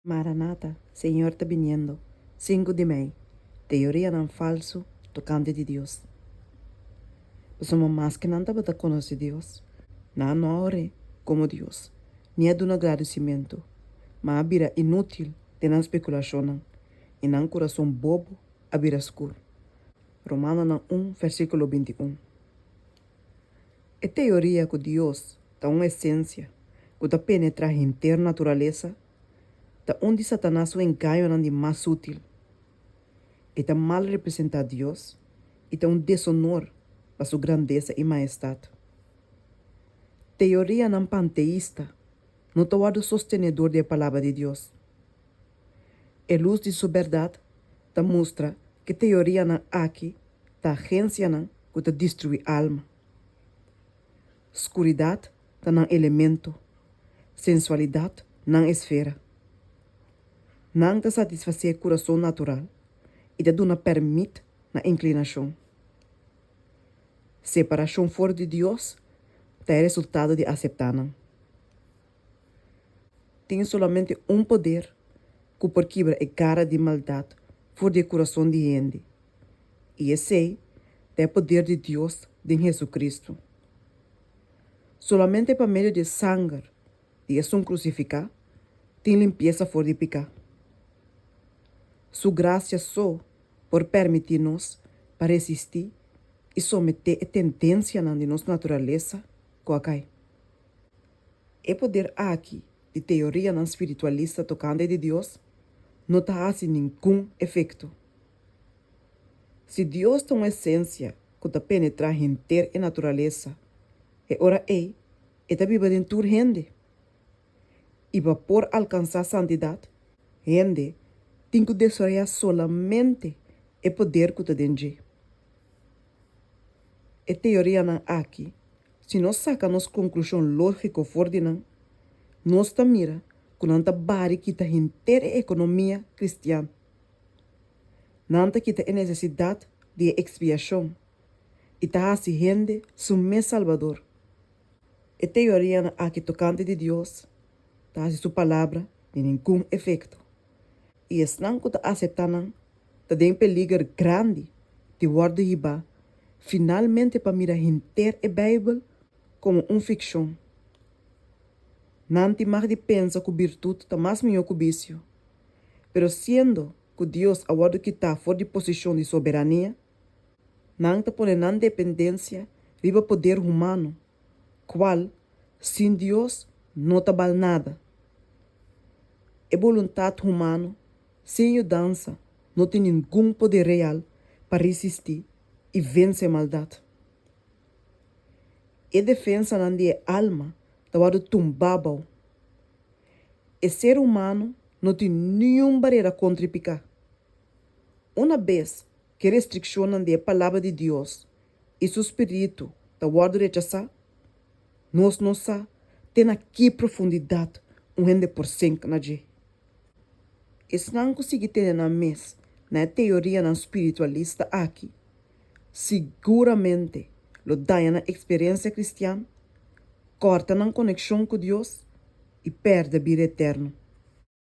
Maranata, Señor ta biniendo, sinku di mei, Teorianan falsu tokante di Dios. Pasobra maske nan tabata konosé Dios, nan no a or'é komo Dios, ni a duna gradisimentu, ma a bira inútil den nan spekulashonnan, i nan kurason bobo a bira skur. Romanonan un, versíkulo 21. E teoria ku Dios ta un esensia ku ta penetrá henter naturalesa ta un di Satanas su engañonan di mas sutil. E ta mal representá Dios i ta un desonor pa su grandesa i maestat. Teorianan panteista no ta wòrdu sostené dor di e Palabra di Dios. E lus di su bèrdat ta mustra ku e teorianan aki ta agensianan ku ta destruí alma. Skuridat ta nan elemento, sensualidat nan esfera. Nan ta satisfasé kurason natural i ta duna pèrmit na inklinashon. Separashon for di Dios ta e resultado di aseptá nan. Tin solamente un poder ku por kibra e gara di maldat for di e kurason di hende, i esei ta e poder di Dios den Hesukristu. Solamente pa medio di e sanger di esun krusifiká tin limpiesa for di piká. Su grasia so por permití nos pa resistí i someté e tendensianan di nos naturalesa ku a kai. E poder aki di teorianan spiritualista tokante di Dios no ta hasi ningun efekto. Si Dios ta un esensia ku ta penetrá henter e naturalesa, e ora ei e ta biba den tur hende. I pa por alkansá santidat, hende tin ku desaroyá solamente e poder ku ta den dje. E teorianan aki, si nos saka nos konklushon lógiko for di nan, nos ta mira ku nan ta bari kita henter e ekonomia kristian. Nan ta kita e nesesidat di e ekspiashon i ta hasi hende su mes salbador. E teorianan aki tokante di Dios ta hasi su Palabra di ningun efekto, i esnan ku ta aseptá nan ta den peliger grandi di wòrdu hibá finalmente pa mira henter e Beibel komo un fikshon. Nan tin mag di pensa ku birtut ta mas mihó ku bisio. Pero siendo ku Dios a wòrdu kitá for di posishon di soberania, nan ta pone nan dependensia riba poder humano, kual, sin Dios, no ta bal nada. E boluntat humano sin yudansa no tin ningun poder real pa risistí i vense maldat. E defensanan di e alma ta wòrdu tumbá abou. E ser humano no tin niun barera kontra e piká. Una bes ku e restrikshonnan di e Palabra di Dios i su spiritu ta wòrdu rechasá, nos no sa te na ki profundidat un hende por sink na dje. Esnan ku sigui tene nan mes na e teorianan spiritualista aki siguramente lo daña nan eksperensia kristian, kòrta nan konekshon ku Dios i pèrdè bida eterno.